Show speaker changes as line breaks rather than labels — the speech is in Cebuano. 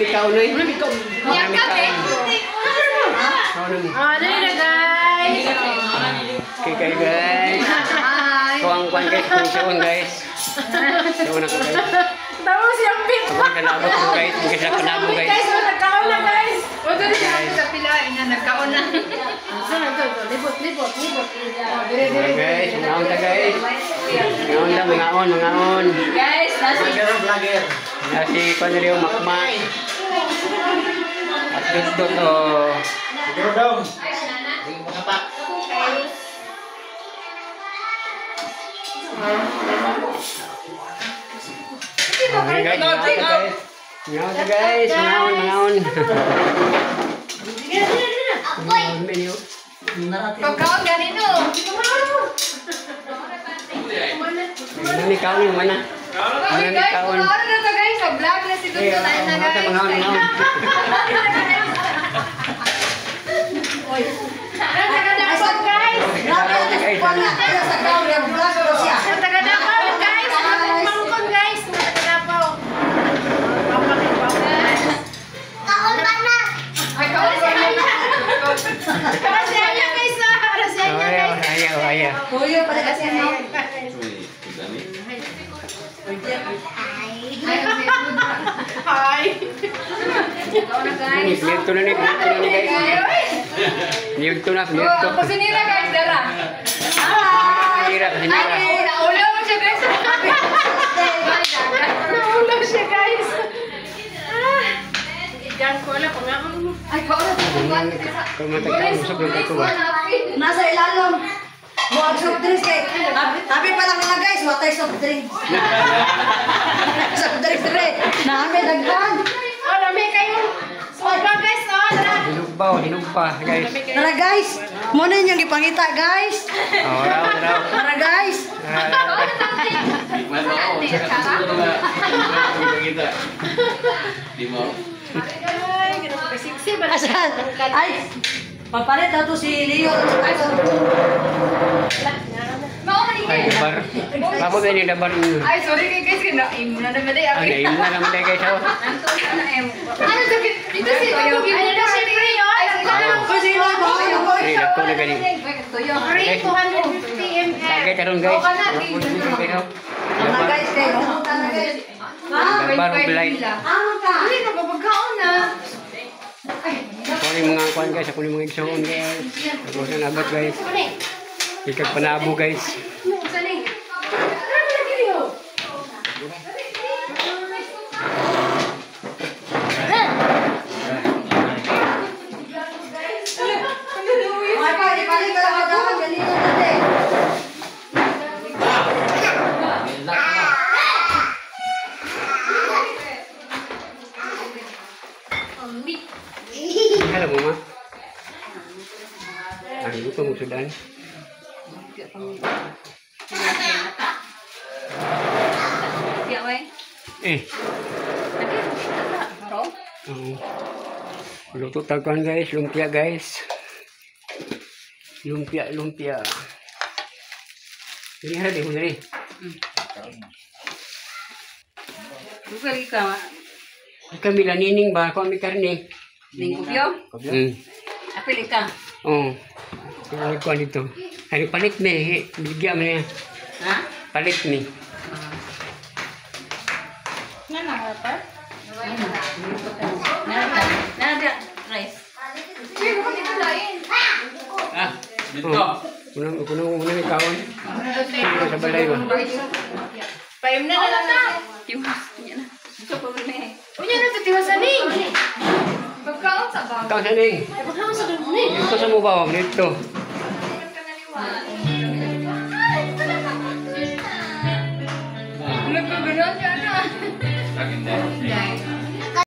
May kaon oy. May kaon. Kaon mo.
Ah, dali na guys.
Okay kayo guys.
Hi.
Kuang kuan guys, kung siyon guys. Siyon ako guys.
Tama si Ambit.
Ako kanabot ko guys, hindi sila kanabo guys.
Guys, oh, nagkaon na guys.
O, dali siya ako sa pila. Ina, nagkaon na.
Libot, libot, libot. Oh, dire, dire.
Okay, guys, mga ta guys. Mga ta, mga on, mga on.
Guys, nasi.
Vlogger, vlogger.
Nasi kuan rin makma. At dot oh.
Siguro daw. Hindi mo pa.
Okay guys, mga guys. Mga guys, mga on, mga on. Menu.
Pagkaon ganino.
Mana ni kaon yung mana? Mana
Okay
ni
guys,
kaon?
mga ano na to guys. Mag-vlog na si
Eh,
Dudut. Ayun na
mga
guys.
mga on, mga on.
Nagkadapaw guys.
Guys,
Nagkadapaw guys. Mangkon guys. Nagkadapaw.
Ay, kaon si Aya.
Para si Aya guys ah. Para si Aya
Ayaw,
guys.
ayaw, ayaw.
Hi.
Kaon na guys.
Niyugto na ni, niyugto na ni guys. Niyugto na,
Oh,
niyugto.
ang kusinira guys, dara.
Sinira, sinira.
Ay, naulaw mo siya guys.
Naulaw siya guys. Ah. Diyan ko alam kung ano mo.
Ay, kaon na to.
Kung matagkaon, usap ng katuwa.
Nasa ilalom. Mo soft drinks kay. Happy pa lang nila guys, watay soft drinks. Soft drinks dire. Naami daghan.
Oh, lami kayo. Sobra guys, oh. Tara.
Hinugba, hinugpa, guys.
Tara guys, mo na inyong gipangita guys.
Oh, raw, raw.
Tara guys.
Di mo.
Ay, ganun ka siksi ba?
Asan? Ay, papalit na to si Leo.
Ay, dabar. Babo ba ni dabar?
Ay, sorry kay guys, kaya naim na naman day.
Ay, naim na naman day guys. Oh.
Ano sakit? Dito si Tuyo.
Ay, na siya free, oh.
Kasi sino ba?
Ay, dagko na gani.
Tuyo.
Free 250 ml.
Tagay karon guys.
Tara guys kayo. Tara guys.
Dabar og light.
Ano ka?
Hindi na ba pagkaon na?
Ako ni mga kuan guys, ako ni mga igsoon guys. Ako sa nabot guys. Ikag panabo guys.
Saan eh? Tara, lagi niyo.
Ay, pa, di palit ka lang ako. Ganito dati.
Hello mama. Ay, ko mo sudan. Eh. Oo. Luto tagkuan guys, lumpia guys. Lumpia, lumpia. Ini ada di sini.
Bukan ka.
Kami lanining ba ko ami karne.
Ning kupyo? Apil ka.
Oo. Ano ko dito? Ay palit me, bigyan mo niya.
Ha?
Palit me.
Nada rice.
Ah, dito.
Unang unang unang ikaon. Sa balay ba?
Paim na na lang na.
Tiwas niya na. Gusto ko na eh.
Unya na to tiwasan ning.
Pagkaon sa bag.
Ikaw sa ning.
Ay, pagkaon sa dun ning.
Dito sa mubaw dito.
Nagkaganon ka.